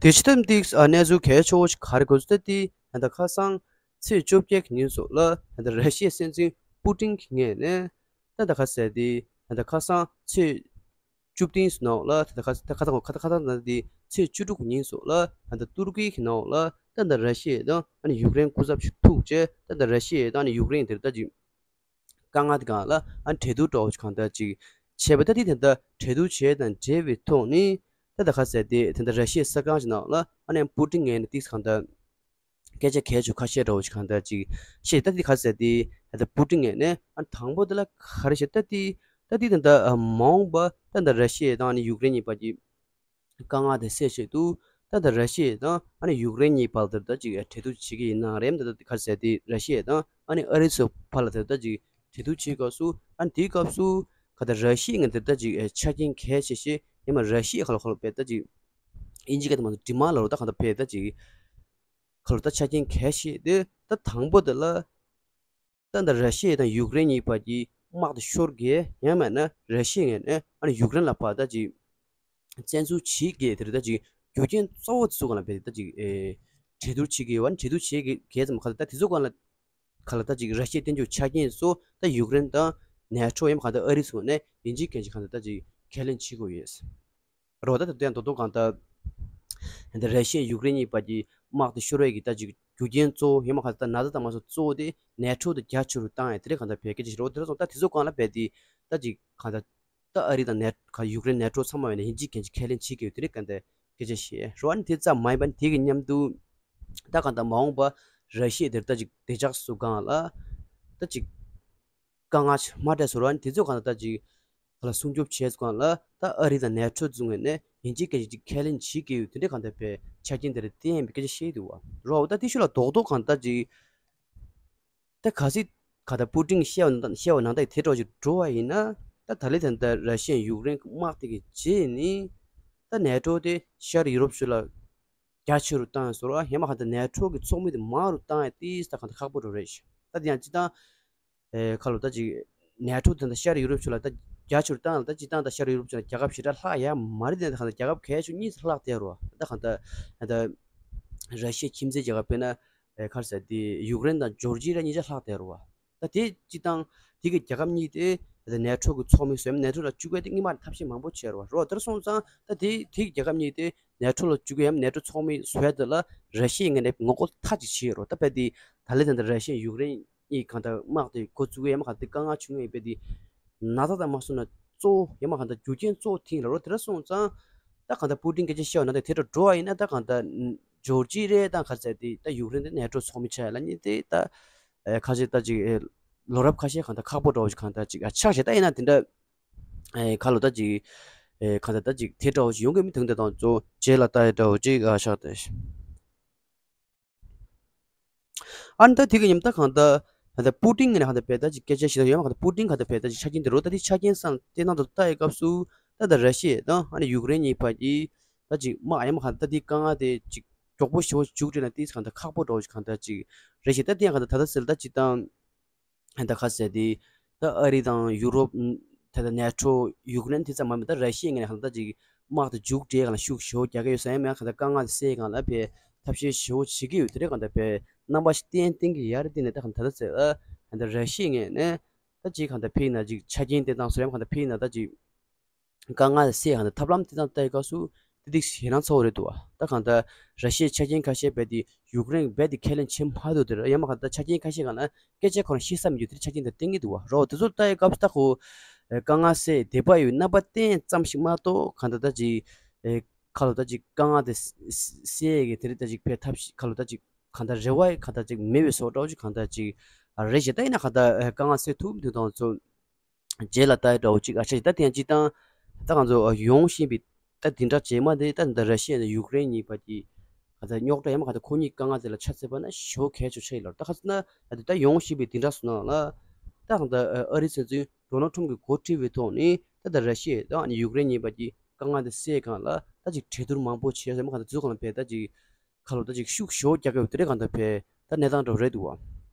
དེ་ཕྱི་ཐབས་འདི་ཨ་གནས་ཚུལ་གལ་ཆེ་བོ་ཞིག་ག་རེ་གོ་ཚུལ་ལྟ་དེ་ད་ལྟ་ཁ་སང་ཚེས་བཅོ་བརྒྱད་ཀྱི་ཉིན་སོགས་ལ་ད་ལྟ་ར་ཤི་ཡའི་སྲིད་འཛིན་པུ་ཏིན་གྱི་ངོས་ནས་ད་ལྟ་ཁ་ཟེར་དེ་ད་ལྟ་ཁ་སང་ཚེས་བཅུ་བདུན་ནང་ལ་ད་ལྟ་ཁ་ད་ཁ་ད་ཁ་ད་ཁ་ད་ད་དེ་ཚེས་བཅུ་དྲུག་གི་ཉིན་སོགས་ལ་ད་ལྟ་ཏུར་ཀི་གི་ནང་ལ་ད་ལྟ་ར་ཤི་ཡ་དང་ཨ་ནི་ཡུཀ་རེན་སྐུ་ཚབ་ཞིག་ཐུག་བྱས་ད་ལྟ་ར་ཤི་ཡ་དང་ཨ་ནི་ཡུཀ་རེན་དེར་ད་ཅིག་དཀའ་ངལ་དེ་སྒང་ལ་ཨ་གྲོས་བསྡུར་འདྲ་བོ་ཞིག་གང་ལྟར་ཅིག་བྱས་པ་ད་དེ་དེ་འདྲ་གྲོས་བསྡུར་བྱས་དང་འབྲེལ་བའི་ཐོག་ནས་ད་ད་ག་ཟེར་དེ་དེ་འདྲ་ར་ཤི་ཡའི་གསར་ཁང་ཞིག་ནང་ལ་ཨ་ནེ་པུ་ཏིན་ངོས་ནས་ཏིས་གང་ལྟར་སྐད་ཆ་གལ་ཆེ་ཁ་ཤས་འདྲ་བོ་ཞིག་གང་ལྟར་ཅིག་བཤད་ད་དེ་ག་ཟེར་དེ་ད་ད་པུ་ཏིན་ངོས་ནས་ཨ་དང་པོ་དེ་ལ་ག་རེ་བཤད་ད་དེ་ད་དེ་དེ་འདྲ་མ་འོངས་པ་ད་ད་ར་ཤི་ཡ་དང་ཨ་ནེ་ཡུཀ་རེན་གཉིས་བར་གྱི་དཀའ་ངལ་དེ་སེལ་ཆེད་དུ་ད་ལྟ་ར་ཤི་ཡ་དང་ཨ་ནི་ཡུཀ་རེན་གཉིས་བར་དུ་ད་ཅིག་གྲོས་བསྡུར་བྱེད་ཀྱི་ཡིན་ནའང་རེད། ད་ལྟ་ག་རེ་ཟེར་དེ་ར་ཤི་ཡ་དང་ཨ་ནི་ཨ་རི་སོགས་བར་ལ་ད་ལྟ་ཅིག་གྲོས་བསྡུར་བྱེད་སྐབས་སུ་ཨ་ནི་དེའི་སྐབས་སུ་ག་ད་ར་ཤི་ཡ་ངོས་ནས་ད་ལྟ་ཅིག་ཆ་རྐྱེན་གལ་ཆེ་ཤོས་ཡང་མ་ར་ཤི་ཡ་ཁ་ལོ་ཁ་ལོ་བས་ད་ཅིག་ཨིན་ཇི་སྐད་དུ་མ་ཌི་མཱན་ཌི་ལ་རོ་ད་ག་ད་བས་ད་ཅིག་ཁ་ལོ་ད་ཆ་རྐྱེན་གལ་ཆེ་དེ་ད་དང་པོ་དེ་ལ། ད་ལྟ་ར་ཤི་ཡ་དང་ཡུཀ་རེན་གཉིས་བར་གྱི་དམག་དེ་ཤོར་གི་ཡང་མིན་ན་ར་ཤི་ཡ་ངོས་ནས་ཨ་ནི་ཡུཀ་རེན་ལ་ཕར་ད་ཅིག་བཙན་འཛུལ་བྱེད་གི་དེ་རེད། ད་ཅིག་རྒྱུ་རྐྱེན་གཙོ་བོ་དེ་ཚོ་སྒང་ལ་བས་ད་ཅིག་ཨེ་གྲོས་བསྡུར་བྱེད་གི་ཡོད་པ་ནི་གྲོས་བསྡུར་བྱེད་གི་གལ་ཙམ་ག་ལ་ད་དེ་ཚོ་སྒང་ལ་ག་ལ་ད་ཅིག་ར་ཤི་ཡ་བསྟན་རྒྱུ་ཆ་རྐྱེན་ཚོ་ད་ཡུཀ་རེན་དང་ནེ་ཊོ་ཡང་མ་ག་ད་ཨ་རི་སོགས་ནས་ཡིན་གཅིག་མིན་གཅིག་ག་ལ་ད་ཅིག་ཁས་ལེན་བྱེད་དགོས་ཡོད། རོ་ད་དེ་དོན་དོ་དོ་གང་ལྟར། འདི་ར་ཤི་ཡ་ཡུཀ་རེན་གཉིས་བར་གྱི་དམག་དེ་ཤོར་བའི་གི་ད་ཅིག་རྒྱུ་རྐྱེན་གཙོ་བོ་ཡང་མ་ག་ད་ན་ཚ་དང་མ་སོགས་གཙོ་བོ་དེ་ནེ་ཊོ་དེ་རྒྱ་ཆེ་རུ་བཏང་ཡ་དེ་རེད། གང་ལྟར་བས་སྐད་ཆ་ཞིག་རོ་དེ་ར་སོང་ད་དེ་ཚོ་སྒང་ལ་བས་དེ་ད་ཅིག་གང་ལྟར་ད་ཨ་རི་དང་ནེ་ག་ཡུཀ་རེན་ནེ་ཊོ་ཚང་མ་བས་ནས་ཡིན་གཅིག་མིན་གཅིག་ཁས་ལེན་བྱེད་ཀྱི་ཡོད་དེ་རེད། གང་ལྟར་སྐད་ཆ་བཤད་རོ། ཨ་ནི་དེ་ཙམ་མ་ཡིན་པ་ནི་དེ་གི་མཉམ་དུ་ད་གང་ལྟར་མ་འོངས་པ་ར་ཤི་ཡ་དེར་ད་ཅིག་བདེ་འཇགས་སུ་སྒང་ལ་ད་ཅིག་དཀའ་ངལ་ཆེ་མ་འདྲ་བཟོ་ར་ནི་དེ་ཚོ་གང་ལྟར་ད་ཅིག་ལ་སྲུང་སྐྱོབ་བྱས་སྒང་ལ་ད་ཨ་རི་དང་ནེ་ཊོ་ཚོ་ངོས་ནས་ཡིན་གཅིག་མིན་གཅིག་ཁས་ལེན་བྱེད་ཀྱི་ཡོད། དེ་འདྲའི་གང་ལྟར་པའི་ཆ་རྐྱེན་དེ་རེད། དེ་ཡིན་པའི་སྐད་ཆ་བཤད་ཀྱི་འདུག་བ། རོ་ད་དེ་ཤུ་ལ་རྡོག་རྡོག་གང་ལྟར་ཅིག་ད་གལ་སྲིད་ག་ད་པུ་ཏིན་བཤད་པ་ནང་བཤད་པ་ནང་ལྟར་དེ་འདྲ་ཞིག་འགྲོ་བ་ཡིན་ན། ད་ད་ལན་ད་ད་ར་ཤི་ཡ་ཡུཀ་རེན་དམག་དེ་གི་རྗེས་ནི་ད་ནེ་ཊོ་དེ་ཤར་ཡུ་རོབ་ཕྱོགས་ལ་རྒྱ་ཆེ་རུ་བཏང་ཡ་བཟོ་འདྲ། ཡང་མ་ག་ད་ནེ་ཊོ་གི་ཚོགས་མི་དེ་མང་རུ་བཏང་ཡ་དེ་ད་ག་ད་ཁག་པོ་འགྲོ་རེད་ཤག་ད་དེ་ཡང་སྤྱིར་བཏང་ཨེ་ཁ་ལོ་ད་ཅིག་ནེ་ཊོ་དེ་འདྲ་ཤར་ཡུ་རོབ་ཕྱོགས་ལ་ད་རྒྱ་ཆེ་རུ་བཏང་ཡ་ད་སྤྱིར་བཏང་ད་ཤར་ཡུ་རོབ་ཕྱོགས་ལ་རྒྱལ་ཁབ་ཞེ་དྲག་ལྷག་ཡ་མ་རེད། དེ་ད་ག་ད་རྒྱལ་ཁབ་གལ་ཆེ་ཤོས་གཉིས་ལྷག་བསྡད་རེད་བ། ད་ག་ད་ད་ར་ཤི་ཡའི་ཁྱིམ་མཚེས་རྒྱལ་ཁབ་དཔེར་ན། ཨེ་ག་རེ་ཟེར་དེ་ཡུཀ་རེན་དང་ཇོར་ཇི་ར་གཉིས་ཆ་ལྷག་བསྡད་རེད་བ། ད་དེ་སྤྱིར་བཏང་དེ་གི་རྒྱལ་ཁབ་གཉིས་དེ་ད་ནེ་ཊོ་གི་ཚོགས་མི་བཟོ་ཡ་ནེ་ཊོ་ལ་བཅུག་ཡ་དེ་སྔོན་མ་ཐབས་ཤེས་མང་པོ་བྱས་རེད་བ། རོ་དེར་སོང་ཙང་ད་དེ་དེ་གི་རྒྱལ་ཁབ་གཉིས་དེ་ནེ་ཊོ་ལ་བཅུག་ཡ་ཡང་ནེ་ཊོ་ཚོགས་མི་བཟོ་ཡ་དེ་ལ་ར་ཤི་ཡའི་ངོས་ནས་ངོ་རྒོལ་མཐའ་གཅིག་བྱས་རེད་བ། ད་དཔེ་དེ་ད་ལན་ད་ད་ར་ཤི་ཡ་ཡུཀ་རེན་གཉིས་གང་ལྟར་དམག་དེ་འགོ་བཙུགས་ཡ་མ་ག་དེ་དཀའ་ངལ་བྱུང་ཡ་དཔེ་དེ་ན་ཚ་དང་མ་སོང་ན་གཙོ་བོ་ཡ་མ་ག་དེ་རྒྱུ་རྐྱེན་གཙོ་བོ་དེ་ལ་རོ། དེ་འདྲ་སོང་ཙང་ད་ག་དེ་པུ་ཏིན་སྐད་ཆ་བཤད་པ་ནང་དེ་དེ་འདྲ་འགྲོ་བ་ཡིན་ན། ད་ག་དེ་ཇོར་ཇི་རེད་དང་ག་རེ་ཟེར་དེ་ད་ཡུཀ་རེན་དེ་ནེ་ཊོ་ཚོགས་མི་ཆགས་ཡ་ལ་ནི་དེ་ད་ཨེ་ཁ་ཤས་ད་ཅིག་ཨེ་ལོ་རབས་ཁ་ཤས་གང་ལྟར་ཁག་པོ་འདྲ་བོ་ཞིག་གང་ལྟར་ཅིག་ཨ་ཆགས་ཤག་ད་ཡིན་ན་དེ་འདྲ་ཨེ་ཁ་ལོ་ད་ཅིག་ཨེ་གང་ལྟར་ད་ཅིག་དེ་འདྲ་བོ་ཞིག་ཡོང་གི་མི་འདུག་ད་དང་གཙོ་བོ་རྗེས་ལ་ལྟ་ཡ་འདྲ་བོ་ཅིག་ཨ་ཆགས་ཏེ། ཨ་ནི་ད་དེ་གི་ཉིན་ད་གང་ལྟར་ད་ལྟ་པུ་ཏིན་ངོས་ནས་གང་ལྟར་བས་ད་ཅིག་སྐད་ཆ་ཞིག་ད་ཡོད་མ་གང་ལྟར་པུ་ཏིན་གང་ལྟར་བས་ད་ཅིག་ཆ་རྐྱེན་དེ་རོ། ད་དེ་ཆ་རྐྱེན་སང་དེ་ནང་དུ་ལྟ་ཡི་སྐབས་སུ་ད་ད་ར་ཤི་ཡ་དང་ཨ་ནི་ཡུཀ་རེན་གཉིས་བར་གྱི་ད་ཅིག་དམག་ཡ་མ་གང་ལྟར་ད་དེ་དཀའ་ངལ་དེ་ཅིག་མགྱོགས་པོ་ཞེ་པོ་མཇུག་སྒྲིལ་ན་དེ་གང་ལྟར་ཁག་པོ་འདྲ་བོ་ཞིག་གང་ལྟར་ཅིག་རེད་ཤག་ད་དེ་ཡང་གང་ལྟར་ད་ལྟ་ཟེར་ད་ཅིག་དང་། ད་ག་ཟེར་དེ། ད་ཨ་རི་དང་ཡུ་རོབ། ད་ལྟ་ནེ་ཊོ། ཡུཀ་རེན་དེ་ཙམ་མ་མིན་ད་ར་ཤི་ཡའི་ངོས་ནས་གང་ལྟར་ཅིག་དམག་དེ་མཇུག་སྒྲིལ་གང་ལ་ཤུགས་ཞེ་པོ་རྒྱག་གི་ཡོད་ས་ཡིན་མིན་གང་ལྟར་དཀའ་ངལ་དེ་སེལ་གང་ལ་བས་ཐབས་ཤེས་ཞེ་པོ་བྱེད་ཀྱི་ཡོད། དེ་རེད་གང་ལྟར་བས་རྣམ་པ་ཞིག་བསྟན་བསྟན་གྱི་ཡ་རེད། དེ་ནས་ད་གང་ད་ལྟ་ཟེར་ཨ་གང་ལྟར་ར་ཤི་ཡའི་ངོས་ནས་ད་ཅིག་གང་ལྟར་ཕེ་ཡིན་ན་ཅིག་ཆ་རྐྱེན་དེ་དང་བཟོ་ཡ་གང་ལྟར་ཕེ་ཡིན་ན་ད་ཅིག་དཀའ་ངལ་སེལ་ཡ་གང་ལྟར་ཐབས་ལམ་དེ་དང་ལྟ་ཡི་སྐབས་སུ་དེ་དེ་ཞེད་སྣང་ཚ་བོ་རེད་འདུག་བ། ད་གང་ལྟར་ར་ཤི་ཡའི་ཆ་རྐྱེན་ཁ་ཤས་རྦད་དེ་ཡུཀ་རེན་རྦད་དེ་ཁས་ལེན་བྱེད་མ་ཐུབ་དེ་རེད། ཡང་མ་གང་ལྟར་ཆ་རྐྱེན་ཁ་ཤས་གང་ལ་སྐད་ཆ་ཁོ་རང་བཤད་ས་མི་འདུག་དེ་ཆ་རྐྱེན་དེ་བསྟན་གྱི་འདུག་བ། རོ་དེ་ཚོ་ལྟ་ཡི་སྐབས་སུ་ད་ཁོ་དཀའ་ངལ་སེལ་བདེ་བ་ཡོད་རྣམ་པ་བསྟན་ཙམ་ཞིག་མ་གཏོགས་གང་ལྟར་ད་ཅིག་ཁ་ལོ་ད་ཅིག་དཀའ་ངལ་དེ་སེལ་ཡ་གི་དེ་རེད། ད་ཅིག་ཕེ་ཐབས་ཤིག་ཁ་ལོ་ད་ཅིག་གང་ལྟར་རེ་བ་གང་ལྟར་ཅིག་མེད་པའི་བཟོ་འདྲ་བོ་ཅིག་གང་ལྟར་ཅིག་རེད་ཤག་ད་ཡིན་ན་གང་ལྟར་དཀའ་ངལ་སེལ་ཐུབ་མི་འདུག་དང་ཚོ། རྗེས་ལ་ལྟ་ཡ་འདྲ་བོ་ཅིག་ཨ་ཆ་ཞིག་ད་དེ་ཡང་སྤྱིར་བཏང་ད་གང་ཚོ་ཡོང་བཞིན་པའི་ད་འདི་འདྲ་རྗེས་མ་དེ་ད་འདི་ར་ཤི་ཡ་དང་ཡུཀ་རེན་གཉིས་བར་གྱི་ག་ཚ་རྙོག་དྲ་ཡང་མ་ག་ཚ་ཁོ་གཉིས་དཀའ་ངལ་དེ་ལ་ཆ་མཚོན་པ་ན་ཞེ་པོ་གལ་ཆེ་ཆགས་ཡོད་ལ། ད་ག་ཚོད་ན་ད་ད་ཡོང་བཞིན་པའི་འདི་འདྲ་སོང་ན་ལ་ད་གང་ད་ཨ་རི་སྲིད་འཛིན་ཌོ་ནལ་ཁྲོམ་གྱི་འགོ་ཁྲིད་པའི་ཐོག་ནས་ད་ད་ར་ཤི་ཡ་དང་ཨ་ནི་ཡུཀ་རེན་གཉིས་བར་གྱི་དཀའ་ངལ་དེ་སེལ་གང་ལ་ད་ཅིག་གྲོས་བསྡུར་མང་པོ་བྱས་ཡང་མ་ག་ཚ་དེ་ཚོ་གང་ལ་བས་ད་ཅིག་ཁ་ལོ་ད་ཅིག་ཤུགས་ཞེ་པོ་རྒྱག་གི་ཡོད་དེ་རེད། གང་ད་བས་ད་གནས་སྟངས་འདྲ་བོ་རེད་འདུག་བ།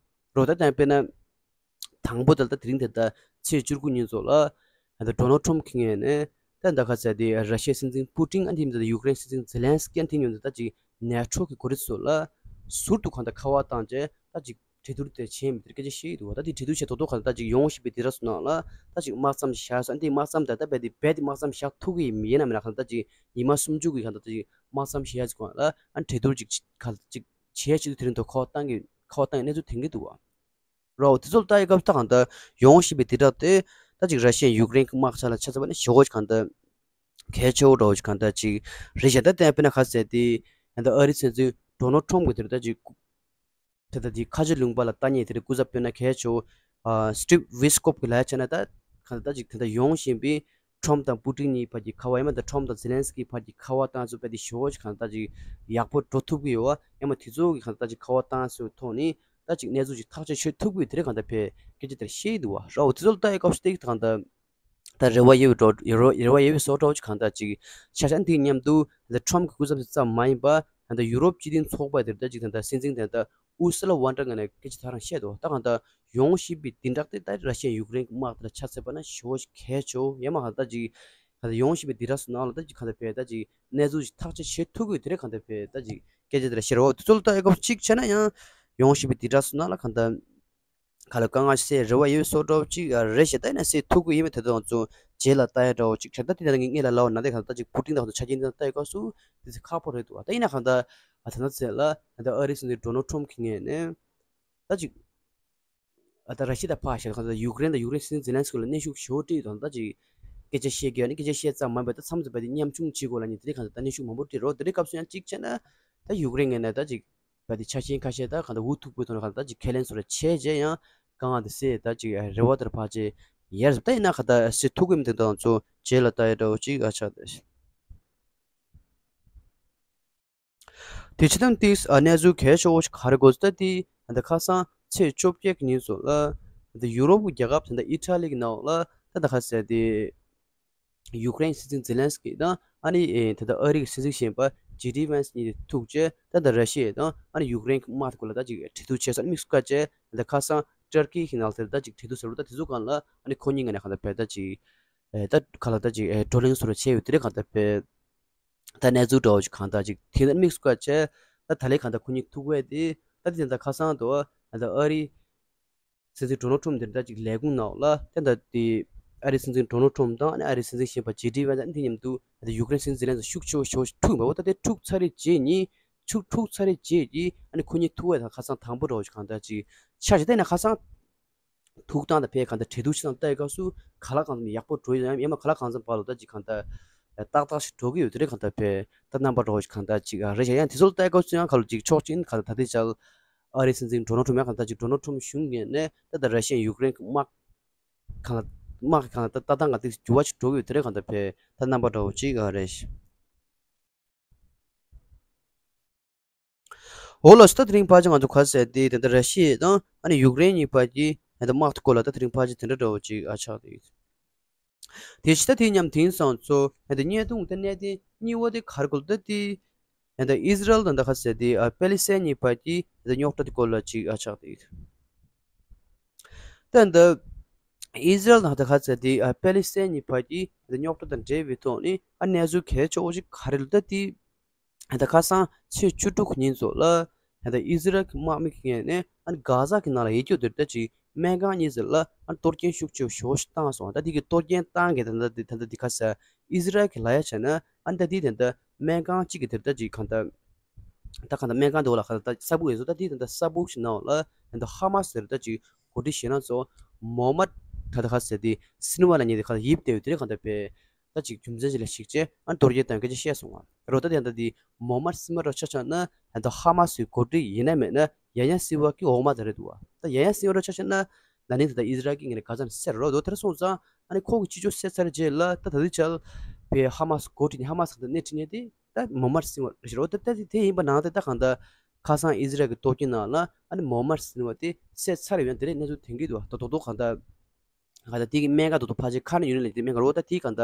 རོ་ད་ད་དཔེར་ན། དང་པོ་དེ་ལ་ད་དེ་རིང་དེ་ལྟར་ཚེས་བཅུ་དགུ་ཉིན་ཚོ་ལ་ད་ཌོ་ནལ་ཁྲོམ་གྱི་ངོས་ནས་ད་ད་ག་ཚ་དེ་ར་ཤི་ཡའི་སྲིད་འཛིན་པུ་ཏིན་ཨ་འཐིམ་དེ་ཡུཀ་རེན་སྲིད་འཛིན་ཛེ་ལན་སི་ཀི་ཨ་འཐིམ་ཡོང་དེ་ད་ཅིག་ནེ་ཊོ་གི་འགོ་ཁྲིད་ཚོ་ལ་ཟུར་དུ་གང་ལྟར་ཁ་པར་བཏང་རྗེས་ད་ཅིག་གྲོས་བསྡུར་དེ་བྱས་མི་དེར་སྐད་ཆ་བཤད་ཀྱི་འདུག་བ། ད་དེ་གྲོས་བསྡུར་བྱས་ཐོག་ཐོག་གང་ལྟར་ད་ཅིག་ཡོང་བཞིན་པའི་དུས་རབས་སུ་ནང་ལ་ད་ཅིག་དམག་མཚམས་བཞག་སོང་། ཨ་འདི་དམག་མཚམས་དེ་ད་རྦད་དེ་རྦད་དེ་དམག་མཚམས་བཞག་ཐུབ་ཀྱི་ཡིན་ན་མིན་ན་གང་ལྟར་ད་ཅིག་ཉི་མ་སུམ་ཅུ་གི་གང་ལྟར་ད་ཅིག་དམག་མཚམས་བཞག་ཅིག་གང་ལ་ཨ་གྲོས་བསྡུར་ཅིག་གང་ལྟར་ཅིག་བྱས་ཆེད་དུ་དེ་རིང་ཐོག་ཁ་པར་བཏང་གི་ཁ་པར་བཏང་གི་གནས་ཚུལ་ཐོན་གྱི་འདུག་བ། རོ་དེ་ཚོ་ལ་ལྟ་ཡི་སྐབས་སུ་ད་གང་ལྟར་ཡོང་བཞིན་པའི་དུས་རབས་དེ་ད་ཅིག་ར་ཤི་ཡ་ཡུཀ་རེན་གྱི་དམག་ཆ་ལ་ཆ་མཚོན་པ་ན་ཞེ་པོ་ཅིག་གང་ལྟར་གལ་ཆེ་བོ་འདྲ་བོ་ཅིག་གང་ལྟར་ཅིག་རེད་ཤག་ད་དེ་དཔེར་ན་ག་ཟེར་དེ་ད་ལྟ་ཨ་རི་སྲིད་འཛིན་ཌོ་ནལ་ཁྲོམ་གྱིས་དེ་རིང་ད་ཅིག་དེ་ལྟ་དེ་ཁ་ཆེ་ལུང་པ་ལ་ལྟ་མཁན་དེ་རིང་སྐུ་ཚབ་དཔེར་ན་གལ་ཆེ་བོ་ཨ་སི་ཊིབ་ཝི་སི་ཀོབ་གྱིས་ལབ་ཡ་བྱས་ན་ད་གང་ལྟར་ད་ཅིག་དེ་ལྟ་ཡོང་བཞིན་པའི་ཁྲོམ་དང་པུ་ཏིན་གཉིས་བར་གྱི་ཁ་པར་ཡང་མིན་ད་ཁྲོམ་དང་ཛེ་ལན་སི་ཀི་བར་གྱི་ཁ་པར་བཏང་ཚུལ་དཔེ་དེ་ཞེ་པོ་ཅིག་གང་ལྟར་ཅིག་ཡག་པོ་འགྲོ་ཐུབ་ཀྱི་ཡོད་བ། ཡང་མིན་དེ་ཚོ་གི་གང་ལྟར་ཅིག་ཁ་པར་བཏང་ཚུལ་ཐོག་ནས་ད་ཅིག་གནས་ཚུལ་ཅིག་ཐག་གཅོད་བྱེད་ཐུབ་ཀྱི་ཡོད་དེ་རིང་གང་ལྟར་དཔེ་སྐད་ཆ་དེར་བཤད་ཀྱི་འདུག་བ། རོ་དེ་ཚོ་ལ་ལྟ་ཡི་སྐབས་སུ་དེ་གང་ལྟར་ད་རེ་བ་ཡོད་པའི་འགྲོ་རེ་བ་རེ་བ་ཡོད་པའི་བཟོ་འདྲ་བོ་ཅིག་གང་ལྟར་ཅིག་ཆ་ཆ་འདི་མཉམ་དུ་ད་ཁྲོམ་གྱི་སྐུ་ཚབ་ཙམ་མ་ཡིན་པ་ད་ཡུ་རོབ་སྤྱི་མཐུན་ཚོགས་པ་དེར་ད་ཅིག་ད་ད་སྲིད་འཛིན་དེ་ད་ཨུར་སུ་ལ་ཝོན་ཏར་ངོས་ནས་སྐད་ཆ་ད་རང་བཤད་འདུག་ད་གང་ལྟར་ཡོང་བཞིན་པའི་བདུན་ཕྲག་དེ་ད་ར་ཤི་ཡ་ཡུཀ་རེན་གྱི་དམག་དེ་ལ་ཆ་མཚོན་པ་ན་ཞེ་པོ་ཞིག་གལ་ཆེ་བོ་ཡང་མ་གང་ལྟར་ཅིག་གང་ལྟར་ཡོང་བཞིན་པའི་བདུན་ཕྲག་སུ་ནང་ལ་ད་ཅིག་གང་ལྟར་བས་ད་ཅིག་གནས་ཚུལ་ཅིག་ཐག་གཅོད་བྱེད་ཐུབ་དགོས་དེ་རེད། གང་ལྟར་བས་ད་ཅིག་སྐད་ཆ་དེ་ལ་ཤེར་བ་དེ་ཚོ་ལ་ད་ཨེ་སྐབས་གཅིག་བྱས་ན་ཡང་ཡོང་བཞིན་པའི་བདུན་ཕྲག་སུ་ནང་ལ་གང་ལྟར་ག་ལ་དཀའ་ངལ་སེལ་རེ་བ་ཡོད་བཟོ་འདྲ་བོ་ཅིག་རེད་ཤག་ད་ཡིན་ན་སེལ་ཐུབ་ཀྱི་ཡིན་མིན་དེ་དང་ཚོ་རྗེས་ལ་ལྟ་ཡ་འདྲ་བོ་ཅིག་བྱས། ད་དེ་ནས་ངས་ངེད་ལ་ལབ་པ་ན་དེ་གང་ལྟར་ཅིག་པུ་ཏིན་དང་ཚོ་ཆ་རྐྱེན་དེ་ལྟ་ཡི་སྐབས་སུ་དེ་ཚོ་ཁག་པོ་རེད་འདུག་བ། ད་ཡིན་ན་གང་ལྟར་ད་ད་ཚོད་ལ་ད་ཨ་རི་སྲིད་འཛིན་ཌོ་ནལ་ཁྲོམ་གྱི་ངོས་ནས་ད་ཅིག་ཨ་ད་ར་ཤི་ཡ་ད་ཕར་བཞག་གང་ལྟར་ཡུཀ་རེན་དང་ཡུཀ་རེན་སྲིད་འཛིན་ཛེ་ལན་སི་ཀི་ལ་གནོན་ཤུགས་ཞེ་པོ་སྤྲད་ཡོད་དང་། ད་ཅིག་སྐད་ཆ་བཤད་དགོས་ནི་སྐད་ཆ་བཤད་ཙམ་མ་ཡིན་པར་ད་མཚམས་མཚམས་བར་དེ་མཉམ་ཆུང་བྱེད་དགོས་ལབ་ནས་དེ་རིང་གང་ལྟར་ད་གནོན་ཤུགས་མང་པོ་སྤྲད་རོགས། དེ་རིང་སྐབས་སུ་ཡང་གཅིག་བྱས་ན་ད་ཡུཀ་རེན་ངོས་ནས་ད་ཅིག་བར་དེ་ཆ་རྐྱེན་ཁ་ཤས་ད་གང་ལྟར་འུ་ཐུག་པོའི་ཐོག་ནས་གང་ལྟར་ད་ཅིག་ཁས་ལེན་བཟོ་འདྲ་བྱས་རྗེས་ཡང་དཀའ་ངལ་དེ་སེལ་ད་ཅིག་རེ་བ་དེར་ཕར་བྱས་ ཡར་ད་ཡིན་ན་ག་ད་སི་ཐུག་གི་མི་དེ་དང་ཚོ་རྗེས་ལ་ལྟ་ཡ་འདྲ་བོ་ཅིག་ཨ་ཆགས་ཏེ། དེ་ཕྱི་དང་ཏིས་ཨ་གནས་ཚུལ་གལ་ཆེ་བོ་ཞིག་ག་རེ་དགོས་ཟེར་ད་དེ་ད་ཁ་སང་ཚེས་བཅོ་བརྒྱད་ཀྱི་ཉིན་སོ་ལ་ད་ཡུ་རོབ་ཀྱི་རྒྱལ་ཁབ་དེ་འདྲ་ཨི་ཊ་ལི་གི་ནང་ལ་ད་ད་ཁ་ཟེར་དེ་ཡུ་ཀེ་རེན་སྲིད་འཛིན་ཛེ་ལན་སི་ཀི་དང་ཨ་ནི་ཨེ་ད་ལྟ་ཨ་རི་གི་སྲིད་འཛིན་གཞོན་པ་ཇེ་ཌི་ཝན་སི་གཉིས་ཐུག་བྱས་ད་ལྟ་ར་ཤི་ཡ་དང་ཨ་ནི་ཡུ་ཀེ་རེན་གྱི་དམག་དེ་སྐོར་ལ་ད་ཅིག་གྲོས་བསྡུར་བྱས་སོང་། དམིགས་སུ་བཀར་བྱས་ད་ཁ་སང་ཏུར་ཀི་གི་ནང་དེར་ད་ཅིག་གྲོས་བསྡུར་ཟེར་བ་ད་དེ་ཚོ་སྒང་ལ་ཨ་ནི་ཁོ་གཉིས་ཀ་ནས་གང་ལྟར་བས་ད་ཅིག་ཨེ་ད་ག་ལ་ད་ཅིག་ཨེ་བགྲོ་གླེང་བཟོ་འདྲ་བྱས་ཡོད་དེ་རེད། གང་ལྟར་བས་ད་གནས་ཚུལ་འདྲ་བོ་ཅིག་གང་ལྟར་ཅིག་དེ་ནས་དམིགས་སུ་བཀར་བྱས་ད་ད་ལན་གང་ལྟར་ཁོ་གཉིས་ཐུག་པས་དེ་ད་དེ་ད་ཁ་སང་དུ་ད་ཨ་རི་སྲིད་འཛིན་ཌོ་ནལ་ཊམ་དེར་ད་ཅིག་ལས་ཁུངས་ནང་ལ་ད་ད་དེ་ཨ་རི་སྲིད་འཛིན་ཌོ་ནལ་ཊམ་དང་ཨ་རི་སྲིད་འཛིན་གཞོན་པ་ཇེ་ཌི་ཝན་ད་དེ་མཉམ་དུ་ད་ཡུ་ཀེ་རེན་སྲིད་འཛིན་ཛེ་ལན་སི་ཀི་ཤུགས་ཆེ་བོ་ཞིག་ཐུག་འབའ་བོ་ད་དེ་ཐུག་ཚར་རེ་རྗེས་ཉིན་ཆུ་ཐུག་ཚར་རེ་རྗེས་ཀྱི་ཨ་ནི་ཁོ་གཉིས་ཐུག་པ་ད་ཁ་སང་དང་པོ་འདྲ་བོ་ཞིག་གང་ལྟར་ཅིག་ཆགས་ཤིག་ད་ན་ཁ་སང་ཐུག་སྟངས་དང་ཕའི་གང་ལྟར་གྲོས་བསྡུར་ཞིག་དང་ལྟ་ཡི་སྐབས་སུ་ག་ལ་གང་འཚམ་ཡག་པོ་འགྲོ་ཡོད་ཡང་ཡང་མ་ག་ལ་གང་འཚམ་བར་ལ་ད་ཅིག་གང་ལྟར་ཏག་ཏག་ཞིག་འགྲོ་གི་ཡོད་དེ་རེད། གང་ལྟར་ཕའི་ད་རྣམ་པ་འདྲ་བོ་ཞིག་གང་ལྟར་ཅིག་རེད་ཤག་ཡང་དེ་ཚོ་ལ་ལྟ་ཡི་སྐབས་སུ་ཡང་ག་ལ་ཅིག་ཆོག་ཅིང་གང་ལྟར་ད་ལྟའི་ཆར་ཨ་རིའི་སྲིད་འཛིན་ཌོ་ནལ་ཊམ་ཡང་གང་ལྟར་ཅིག་ཌོ་ནལ་ཊམ་གཞུང་ངོས་ནས་ད་ལྟ་ར་ཤི་ཡ་ཡུ་ཀེ་རེན་གྱི་དམག་གང་ལ་དམག་གི་གང་ལ་ད་ལྟ་སྟངས་གང་ལྟར་འགྱུར་བ་ཞིག་འགྲོ་གི་ཡོད་དེ་རེད། གང་ལྟར་ཕའི་ད་རྣམ་པ་འདྲ་བོ་ཅིག་རེད་ཤག་འོ་ལགས་སོ། ད་དེ་རིང་ཕལ་ཆེར་ང་ཚོ་ག་ཟེར་ཏེ་དེ་འདྲ་ར་ཤི་ཡ་དང་ཨ་ནི་ཡུཀ་རེན་གཉིས་བར་གྱི་དེ་འདྲ་དམག་དེ་སྐོར་ལ་ད་དེ་རིང་ཕལ་ཆེར་དེ་འདྲ་འདྲ་བོ་ཅིག་ཨ་ཆགས་ཏེ་ཡོད། དེ་ཕྱི་ད་དེ་མཉམ་དེང་སང་ཚོ་དེ་འདྲ་བརྙན་ཐུང་དེ་གནད་དོན་གཉིས་པོ་དེ་ག་རེ་སྐོར་ད་དེ་དེ་འདྲ་ཨི་ཟི་རལ་དང་ད་ག་ཟེར་ཏེ་ཨ་པེ་ལི་སི་ཐན་གཉིས་བར་གྱི་དེ་འདྲ་རྙོག་དྲ་དེ་སྐོར་ལ་ཅིག་ཨ་ཆགས་ཏེ་ཡོད། ད་འདི་ཨི་ཟི་རལ་དང་ད་ག་ཟེར་ཏེ་ཨ་པེ་ལི་སི་ཐན་གཉིས་བར་གྱི་དེ་འདྲ་རྙོག་དྲ་དང་འབྲེལ་བའི་ཐོག་ནས་ཨ་གནས་ཚུལ་གལ་ཆེ་བོ་ཞིག་ག་རེ་ལབ་ད་དེ། ད་ཁ་སང་ཚེས་བཅུ་དྲུག་ཉིན་ཚོ་ལ་ད་ཨི་ཟི་རལ་གྱི་དམག་མི་ངོས་ནས་ཨ་ནི་གྷ་ཟ་གི་ནང་ལ་ཡོད་རྒྱུ་དེར་ད་ཅིག་སྨན་ཁང་གཉིས་ཟེར་ལ་ཨ་ནི་གཏོར་སྐྱོན་ཤུགས་ཆེ་བོ་ཞེ་པོ་ཞིག་བཏང་སོང་། ད་དེ་གི་གཏོར་སྐྱོན་བཏང་གི་ད་ད་དེ་ད་ད་དེ་ཁ་ས་ཨི་ཟི་རལ་གྱི་ལ་ཡ་བྱས་ན་ཨ་ནི་ད་དེ་ད་ད་སྨན་ཁང་གཅིག་གི་དེར་ད་ཅིག་གང་ད་ད་གང་ད་སྨན་ཁང་དེ་འོག་ལ་གང་ད་ས་སྦུག་ཡོད་སོང་། ད་དེ་ད་ད་ས་སྦུག་ཞིག་ནང་ལ་ད་ཧ་མ་སི་དེར་ད་ཅིག་འགོ་ཁྲིད་གཞོན་ནག་ཚོ་མོ་མད་ད་ད་ཁ་ས་དེ་སི་ནི་ཝ་ལ་ཉེ་དེ་ཁ་ཡིབ་དེ་ཡོད་དེ་རེད། གང་ད་པས། ད་ཅིག་རྒྱུ་མཚན་ཅིག་ལ་གཞིགས་བྱས་ཨ་གཏོར་སྐྱོན་བཏང་སྐད་ཆ་བཤད་སོང་བ་རོ། ད་དེ་ཡང་ད་དེ་མོ་མར་སི་མ་རོ་ཆ་ཆ་ན་ད་ཧ་མ་སི་འགོ་ཁྲིད་ཡིན་ན་མེད་ན་ཡ་ཡ་སི་བ་གི་འོག་མ་ད་རེད་འདུག་བ། ད་ཡ་ཡ་སི་བ་རོ་ཆ་ཆ་ན་ན་ནིང་ད་ད་ཨི་ཟི་རལ་གི་ངས་ག་ཚ་ན་སེར་རོ་འདུག་དེར་སོང་ཙང་ཨ་ནི་ཁོ་གི་སྤྱི་ཕྱོགས་སེལ་ཚར་རྗེས་ལ་ད་ད་དེ་ཆ་ལ་བའི་ཧ་མ་སི་འགོ་ཁྲིད་ནི་ཧ་མ་སི་ད་སྣེ་ཁྲིད་ནི་དེ་ད་མོ་མར་སི་མ་རོ་ད་ད་དེ་དེ་ཡིན་པ་ནང་ད་ད་གང་ད་ཁ་སང་ཨི་ཟི་རལ་གི་གཏོར་སྐྱོན་ནང་ལ་ཨ་ནི་མོ་མར་སི་མ་དེ་སེལ་ཚར་ཡོད་དེ་རེད་གནས་ཚུལ་ཐོན་གི་འདུག་བ། ད་དོག་དོག་གང་ད། ག་ད་དེ་གི་སྨན་ཁང་དུ་དུ་ཕལ་ཆེར་ཁ་ན་ཡུན་ལས་དེ་སྨན་ཁང་རོ། ད་དེ་གང་ད་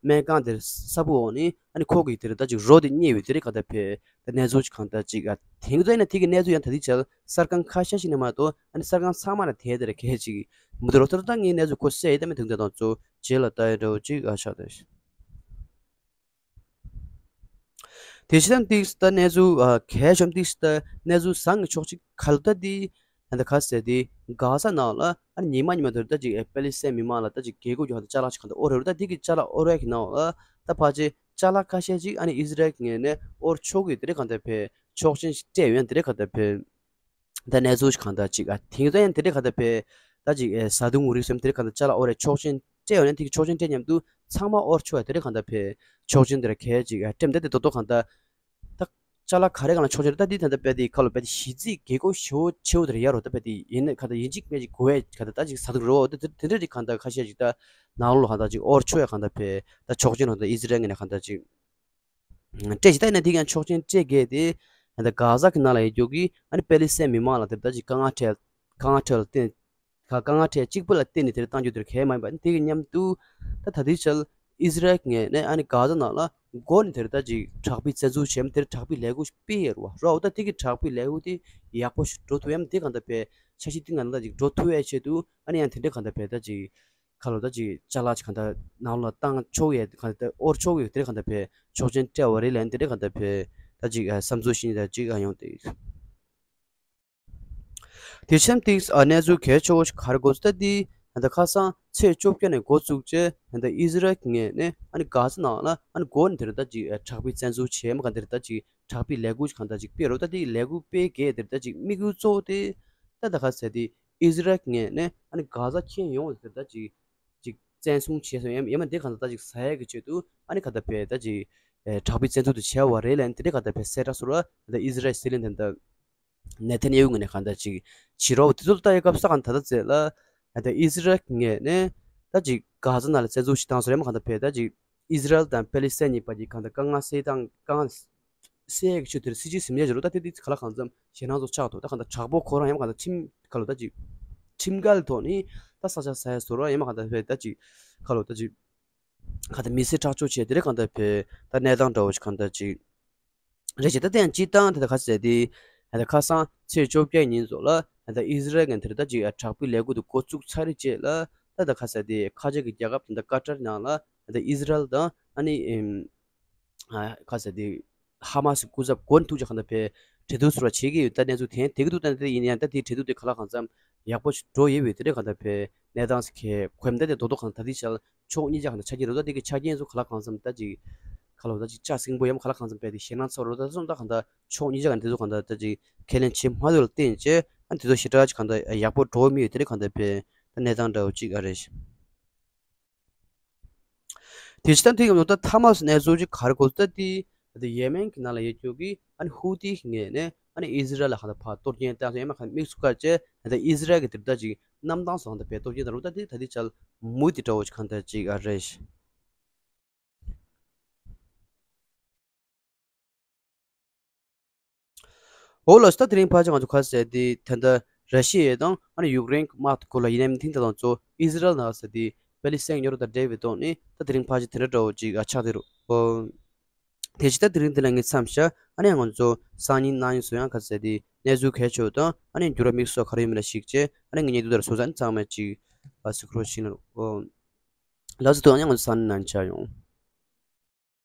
སྨན་ཁང་དེར་ས་བུ་འོག་ནི་ཨ་ནི་ཁོ་གི་དེར་ད་ཅིག་རོ་དེ་རྙེད་ཡོད་དེ་རེད། གང་ད་ཕེ་ད་གནས་ཚུལ་ཅིག་གང་ད་ཅིག་ཨ་དེང་དུ་ཡིན་ན་དེ་གི་གནས་ཚུལ་ཡང་ད་དེ་ཆ་གསར་ཁང་ཁ་ཤས་ཤིག་ནས་མ་གཏོགས་ཨ་ནི་གསར་ཁང་ཚང་མ་ན་དེ་དེར་གལ་ཅིག་མི་འདུག་རོ། ད་ད་ངའི་གནས་ཚུལ་ཁོ་གསལ་ཡོད་ད་མི་དེང་དུ་དང་ཚོ་རྗེས་ལ་ལྟ་ཡོད་འདྲ་བོ་ཅིག་ཨ་ཆགས་ད། དེ་ཕྱི་ད་ཏིག་ད་གནས་ཚུལ་ཨ་གལ་ཆེན་ཏིག་ད་གནས་ཚུལ་བཟང་གི་ཕྱོགས་ཅིག་ག་ལ་ད་དེ་ད་ག་ཟེར་དེ་གྷ་ཟ་ནང་ལ་ཨ་ནི་ཉི་མ་ཉི་མ་དེར་ད་ཅིག་ཨེ་པེ་ལི་སི་ཐན་མི་མང་ལ་ད་ཅིག་རྒྱལ་ཁབ་ཀྱི་ཧ་ད་ཅ་ལག་ཅིག་ག་ད་ཨོ་རེ་རུ་ད་དེ་གི་ཅ་ལག་ཨོ་རེ་གི་ནང་ལ་ད་ཕལ་ཆེར་ཅ་ལག་ཁ་ཤས་ཅིག་ཨ་ནི་ཨི་ཟི་རལ་གྱི་ངོས་ནས་ཨོར་ཆོག་གི་དེ་རེད། གང་ད་ཕེ་ཆོག་མཆན་ཞིག་སྤྲད་ཡོད་ཡང་དེ་རེད། གང་ད་ཕེ་ད་གནས་ཚུལ་ཞིག་གང་ད་ཅིག་ཨ་དེང་ད་ཡང་དེ་འདྲའི་གང་ད་ཕེ་ད་ཅིག་ཨེ་བཟའ་བཏུང་ངོ་རིགས་སམ་དེ་འདྲའི་གང་ད་ཅ་ལག་ཨོ་རེ་ཆོག་མཆན་སྤྲད་ཡོང་ན་དེ་གི་ཆོག་མཆན་སྤྲད་མཉམ་དུ་ཚང་མ་ཨོར་ཆོག་ཡ་དེ་འདྲའི་གང་ད་ཕེ་ཆོག་མཆན་དེ་ར་གལ་ཅིག་ཨ་སྤྲད་མ་ད་དེ་ཏོག་ཏོག་གང་ད་ད་ཅ་ལག་ག་རེ་གང་ལ་ཆོག་མཆན་རེད། ད་དེ་ད་ད་ཕེ་དེ་ཁ་ལོ་ཕེ་དེ་གཞི་རྩའི་རྒྱལ་ཁབ་ཞེ་པོ་ཆེ་བོ་དེ་ར་ཡ་རོ། ད་ཕེ་དེ་ཡིན་ན་གང་ད་ཡིན་གཅིག་མིན་གཅིག་དགོས་ཡ་གང་ད་ད་ཅིག་བཟའ་བཏུང་རོ་དེ་དེ་འདྲའི་གང་ད་ཁ་ཤས་ཅིག་ད་ནང་ལོགས་གང་ད་ཅིག་ཨོར་ཆོག་ཡ་གང་ད་ཕེ་ད་ཆོག་མཆན་རོ་ད་ཨི་ཟི་རལ་ངོས་ནས་གང་ད་ཅིག་སྤྲད་ཅིག་ད་ཡིན་ན་དེ་ཡང་ཆོག་མཆན་སྤྲད་གལ་ཏེ་ད་གྷ་ཟ་གི་ནང་ལ་ཡོད་རྒྱུ་གི་ཨ་ནི་པེ་ལི་སི་ཐན་མི་མང་ལ་དེར་ད་ཅིག་དཀའ་ངལ་འཕྲད་དཀའ་ངལ་འཕྲད་ལ་བརྟེན་དཀའ་དཀའ་ངལ་འཕྲད་གཅིག་པུ་ལ་བརྟེན་ནས་དེར་བཏང་རྒྱུ་དེར་གལ་མ་ཡིན་པ་དེ་གི་མཉམ་དུ་ད་ད་དེའི་ཆར་ཨི་ཟི་རལ་ངོས་ནས་ཨ་ནི་གྷ་ཟ་ནང་ལ་འགོ་ནས་དེར་ད་ཅིག་དྲག་པོའི་བཙན་འཛུལ་བྱས་མ་དེར་དྲག་པོའི་ལས་འགུལ་སྤེལ་ཡོད་རེད་བ་རོ། ད་དེ་གི་དྲག་པོའི་ལས་འགུལ་དེ་ཡག་པོ་ཞིག་འགྲོ་ཐུབ་ཡ་མ་དེ་གང་ད་ཕེ་འཆར་གཞི་དེ་ང་ད་ཅིག་འགྲོ་ཐུབ་ཡ་ཆེད་དུ་ཨ་ནི་ཡང་དེ་འདྲ་གང་ད་ཕེ་ད་ཅིག་ཁ་ལོ་ད་ཅིག་ཅ་ལག་ཅིག་གང་ལྟར་ནང་ལ་བཏང་ཆོག་ཡས་གང་ལྟར་ཨོར་ཆོག་ཡོད་དེ་གང་ལྟར་བས་ཆོག་མཆན་སྤྲད་པ་རེད་ལན་དེ་འདྲ་གང་ལྟར་བས་ད་ཅིག་བསམ་ཚུལ་ཤེས་ད་ཅིག་ཡོང་དེ། དེ་ཕྱིན་ཏིག་གནས་ཚུལ་གལ་ཆེ་བོ་ཞིག་ག་རེ་དགོས་ཟེར་ད་དེ་ད་ཁ་སང་ཚེས་བཅོ་བརྒྱད་ནས་འགོ་བཙུགས་བྱས་ད་ཨི་ཟི་རལ་གྱི་ངོས་ནས་ཨ་ནི་གྷ་ཟ་ནང་ལ་ཨ་ནི་འགོ་ནས་དེ་རེད་ད་ཅིག་དྲག་པོའི་བཙན་འཛུལ་བྱས་མ་གང་དེ་རེད་ད་ཅིག་དྲག་པོའི་ལས་འགུལ་ཞིག་གང་ལྟར་ཅིག་སྤེལ་རོགས་ད་དེ་ལས་འགུལ་སྤེལ་གས་དེ་རེད་ད་ཅིག་དམིགས་ཡུལ་གཙོ་བོ་དེ་ད་ད་ཁ་ཟེར་དེ་ཨི་ཟི་རལ་གྱི་ངོས་ནས་ཨ་ནི་གྷ་ཟ་ཁྱོན་ཡོངས་ལ་དེ་རེད་ད་ཅིག་ཅིག་བཙན་བཟུང་བྱས་སོང་ཡང་ཡང་མ་དེ་གང་ལྟར་ད་ཅིག་ཟ་ཡག་གི་ཆེད་དུ་ཨ་ནི་ག་ད་བས་ད་ཅིག་ཨེ་དྲག་པོའི་བཙན་འཛུལ་དུ་བྱས་པ་རེད་ལན་དེ་འདྲ་ག་ད་བས་གསལ་བསྒྲགས་སོང་ར་ད་ཨི་ཟི་རལ་སྲིད་བློན་དེ་འདྲ་ནེ་ཐན་ཡ་ཧུ་ངོས་ནས་གང་ལྟར་ཅིག་བྱེད་རོགས་དེ་ཚོ་ལ་ལྟ་ཡག་སྐབས་ས་གང་ད་ད་ཚེ་ལ་ད་ཨི་ཟི་རལ་ངོས་ནས་ ད་ཅིག་གྷ་ཛ་ནང་ལ་བཙན་འཛུལ་ཞིག་བཏང་སོང་རེད་མ། གང་ལྟར་བས་ད་ཅིག་ཨི་ཟི་རལ་དང་པེ་ལི་སི་ཐན་གཉིས་བར་གྱི་གང་ལྟར་དཀའ་ངལ་སེལ་སྟངས་དཀའ་ངལ་སེལ་ཡག་གི་ཆེད་དུ་སྲིད་ཇུས་ཟིན་ཡག་ཅིག་རེད། ད་དེ་དེ་ག་ལ་གང་འཚམ་ཞེད་སྣང་ཚོ་ཆགས་འདུག་ད་གང་ལྟར་དྲག་པོ་ཁོ་རང་ཡང་མ་གང་ལྟར་ཁྲིམས་ཁ་ལོ་ད་ཅིག་ཁྲིམས་འགལ་ཐོག་ནས་ད་ས་ཆ་ཟ་ཡག་བཟོ་རོགས་ཡང་མ་གང་ལྟར་བས་ད་ཅིག་ཁ་ལོ་ད་ཅིག་གང་ལྟར་མི་སེར་ཁྲག་སྦྱོར་བྱས་དེ་རེད། གང་ལྟར་བས་ད་གནས་སྟངས་འདྲ་བོ་ཞིག་གང་ལྟར་ཅིག་རེད་ཅེས། ད་དེ་ཡང་སྤྱིར་བཏང་དེ་ད་ག་ཟེར་དེ་ད་ཁ་སང་ཚེས་བཅོ་བརྒྱད་ཉིན་ཚོ་ལ་ད་ཨི་ཟི་རལ་གྱི་དེར་ད་ཅིག་དྲག་པོའི་ལས་འགུལ་དུ་འགོ་བཙུགས་ཚར་རེད་ཅེས་ལ་ད་ད་ག་ཟེར་དེ་ཁ་ཆེ་གི་རྒྱལ་ཁབ་དེ་ད་ཀ་ཏར་ནང་ལ་ད་ཨི་ཟི་རལ་དང་ཨ་ནི་ཨེམ་ཨ་ག་ཟེར་དེ་ཧ་མ་སི་སྐུ་ཚབ་མགོ་ནས་ཐུག་ཅིག་གང་ལྟར་བས་གྲོས་བསྡུར་ཟུར་བ་བྱེད་ཀྱི་ཡོད། ད་གནས་ཚུལ་དེ་དེ་གི་འདུག་ད་དེ་ཡིན་ཡང་ད་དེ་གྲོས་བསྡུར་དེ་ག་ལ་གང་འཚམ་ཡག་པོ་ཞིག་འགྲོ་ཡོད་པས་དེ་རེད། གང་ལྟར་བས་གནས་སྟངས་སི་ཁའི་གོམ་ད་དེ་རྡོག་རྡོག་གང་ད་དེ་ཆ་ལ། ཕྱོགས་གཉིས་ཆ་གང་ལྟར་ཆ་རྐྱེན་རེད། ད་དེ་གི་ཆ་རྐྱེན་ཚོ་ག་ལ་གང་འཚམ་ད་ཅིག་ག་ལ་ད་ཅིག་ལྕགས་སྲིན་པོ་ཡམ་ག་ལ་གང་འཚམ་བས་དེ་ཞེད་སྣང་ཚ་རུ་ད་ཚོ་ད་གང་ལྟར་ཕྱོགས་གཉིས་ཆ་གང་དེ་ཚོ་གང་ལྟར་ད་ཅིག་ཁས་ལེན་བྱེད་མ་ཐུབ་ལ་བརྟེན་བྱས་ཨ་དེ་ཚོ་ཞེ་དྲག་ཅིག་གང་ལྟར་ཡག་པོ་འགྲོ་མི་ཡོད། དེ་རེད། གང་ལྟར་བས་ད་གནས་སྟངས་འདྲ་བོ་ཅིག་ཨ་རེད། དེ་ཕྱི་ད་དེ་གི་ནང་ད་ཐ་མག་སུ་གནས་ཚུལ་ཅིག་ག་རེ་གོ་ད་དེ་ད་དེ་ཡེ་མེན་གི་ནང་ལ་ཡོད་རྒྱུ་གི་ཨ་ནི་ཧུ་ཏི་གི་ངོས་ནས་ཨ་ནི་ཨི་ཟི་རལ་ལ་གང་ལྟར་ཕར་གཏོར་སྐྱོན་བཏང་སོང་། ཡང་མ་གང་དམིགས་སུ་བཀར་བྱས་ད་ཨི་ཟི་རལ་གི་དེར་ད་ཅིག་གནམ་ཐང་སོགས་དང་བས་གཏོར་སྐྱོན་དང་རུ་ད་དེ་ད་དེ་ཆ་ལ་མུ་དེ་འདྲ་བོ་ཅིག་གང་ལྟར་ཅིག་ཨ་རེད། འོ་ལགས་སོ། ད་དེ་རིང་ཕལ་ཆེར་ང་ཚོ་ག་ཟེར་དེ་ད་ལྟ་ར་ཤི་ཡ་དང་ཨ་ནི་ཡུཀ་རེན་གྱི་དམག་གི་སྐོར་ལ་ཡིན་ནའི་མི་ཐིང་ད་དང་ཚོ་ཨི་ཟི་རལ་ནང་ཟེར་དེ་པེ་ལི་སི་ཐན་གྱི་ཉོ་རུ་དང་འབྲེལ་བའི་ཐོག་ནས་ད་དེ་རིང་ཕལ་ཆེར་དེ་འདྲ་འདྲ་བོ་ཅིག་ཨ་ཆགས་དེ་རུ། འོ། དེ་ཕྱི་ད་དེ་རིང་འདི་ལ་ངས་མཚམས་བཞག་ཨ་ནི་ང་ཚོ་སང་ཉིན་གནངས་ཉིན་སུ་ཡང་ག་ཟེར་དེ་གནས་ཚུལ་གལ་ཆེ་བ་དང་ཨ་ནི་འགྱུར་བ་དམིགས་སུ་ག་རེ་ཡོད་མེད་ལ་གཞིགས་བྱས་ཨ་ནི་ངས་ཉེ་དུ་དར་སོ་ས་ནི་ཚང་མ་ཅིག་ཨ་སི་ཁྲོ་ཤིང་ལ། འོ། ལགས་སོ། དོ་ཡང་ང་ཚོ་སང་ཉིན་ནང་ཆ་ཡོང་།